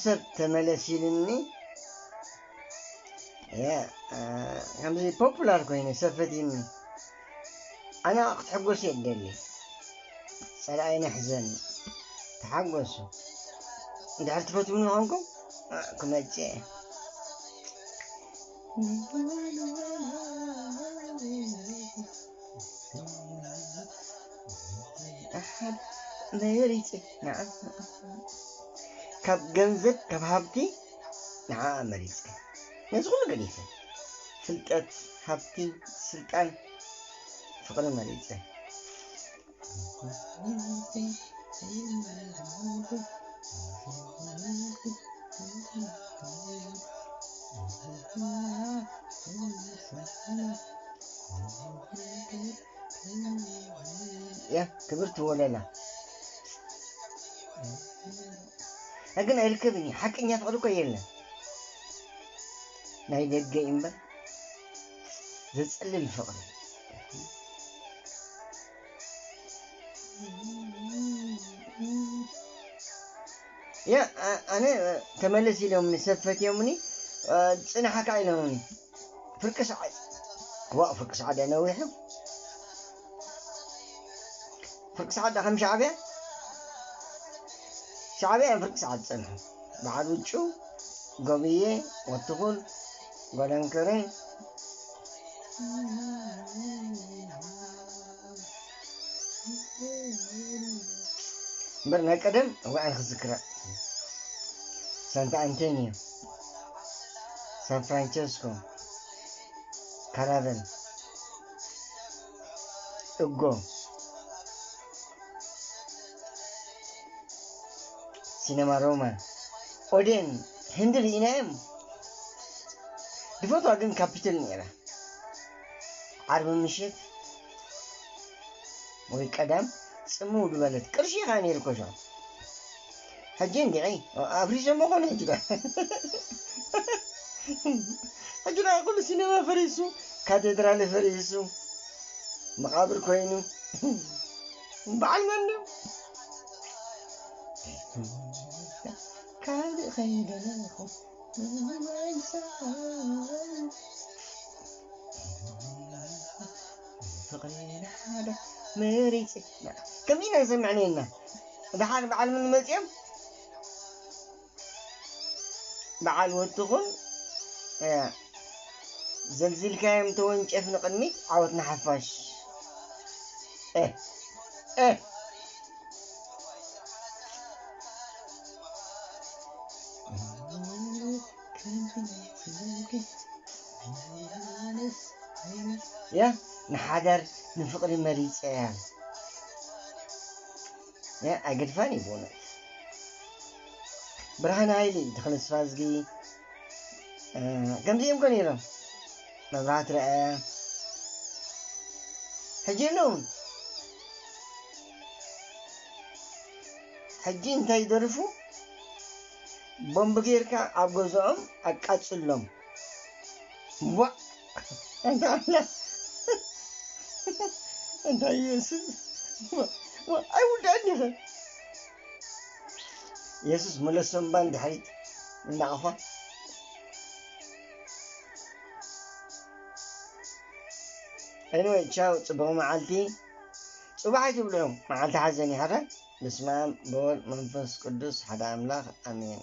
ሰብ ተመለስ ኢሉኒ። ያ፣ እ፣ ከምዚ ፖፑላር ኮይነ ሰብ ፈትዩኒ። ኣነ ክትሕጎሱ እየ ደሊ። ጸላኢ ነሕዘኒ። ተሓጎሱ። እንድሕር ትፈትውኒ ኾንኩም፣ እ፣ ክመጽእ እየ። ኣሓድ መሪጸ፣ ንዓ፣ ካብ ገንዘብ፣ ካብ ሃብቲ፣ ንዓ መሪጸ። ነዚ ኩሉ ገዲፈ። ፍልጠት፣ ሃብቲ፣ ስልጣን፣ ፍቕሪ መሪጸ። ያ፣ ክብርቲ ወለላ። ግን ኣይርከብን እዩ። ሓቀኛ ፍቕሪ እኮ የለን። ናይ ደገ እዩ እምበር ዘጸልል ፍቕሪ። ያ፣ ኣ-፣ ኣነ፣ እ፣ ተመለስ ኢሎምኒ፣ ሰብ ፈትዮምኒ፣ እ፣ ጽናሕካ ኢሎምኒ። ፍርቂ ሰዓት፣ ዋእ፣ ፍርቂ ሰዓት ዶ ነዊሑ? ፍርቂ ሰዓት ዶ ከም ሻዕብያ? ሻዕብያ እዮም ፍርቂ ሰዓት ዝጸንሑ። በዓል ውጩ፣ ጎብየ፣ ወትኹል፣ ጓዳንከረ። እምበር ናይ ቀደም እዋን ክዝክራ። ሳንታ ኣንቶኒዮ፣ ሳን ፍራንቸስኮ፣ ካራቨን፣ እጎ፣ ሲነማ ሮማ፣ ኦዴን፣ ህንዲ ርኢናዮም። ዝፈትዋ ግን ካፒተል ነይራ። ዓርቢ ምሽት ወይ ቀዳም ጽምው ዝበለት ቅርሺ ኢኻ ነይሩ ኮሾ። ሕጂ እንዲዒ ኣፍሪሶሞ ኾነ ሕጂ ዶ? ሕጂ ዶ ኩሉ ሲነማ ፈሪሱ፣ ካቴድራል ፈሪሱ፣ መቓብር ኮይኑ። በዓል መን ድዩ? ካልእ ከይደለኹ ፍቕሪ ንሓደ መሪጽ። ከምዚ ኢና ንሰምዕ ነርና። ደሓር በዓል ምን መጺኦም? በዓል ወትኹን፣ እ፣ ዘልዚልካዮም ተወንጨፍ ንቕድሚት፣ ዓወት ንሓፋሽ። እ፣ እ። ያ፣ ንሓዳር ንፍቕሪ መሪጸ እያ። ያ፣ ኣይገድፋን እዩ ብእውነት። ብርሃን ሃይሊ፣ ተኽለ ተስፋዝጊ፣ እ፣ ከምዚኦም ኮን ኢሎም። መብራት ረኣያ። ሕጂ ኣለውን። ሕጂ እንታይ ይደርፉ? ቦምብ ጌርካ ኣብ ገዝኦም ኣቃጽሎም። ዋ! ኣንታ ኣምላኽ! ኣንታ የሱስ! ዋ! ዋ! ኣይውዳእን ኢኸ። የሱስ መለሶም እምባ ንድሕሪት እናኣኹፋ። ኤኒወይ፣ ቻው፣ ጽቡቕ መዓልቲ። ጽባሕ ኣይትብልዑ፣ መዓልቲ ሓዘን እዩ። ሓደ በስመ ኣብ በወልድ መንፈስ ቅዱስ ሓደ ኣምላኽ ኣሜን።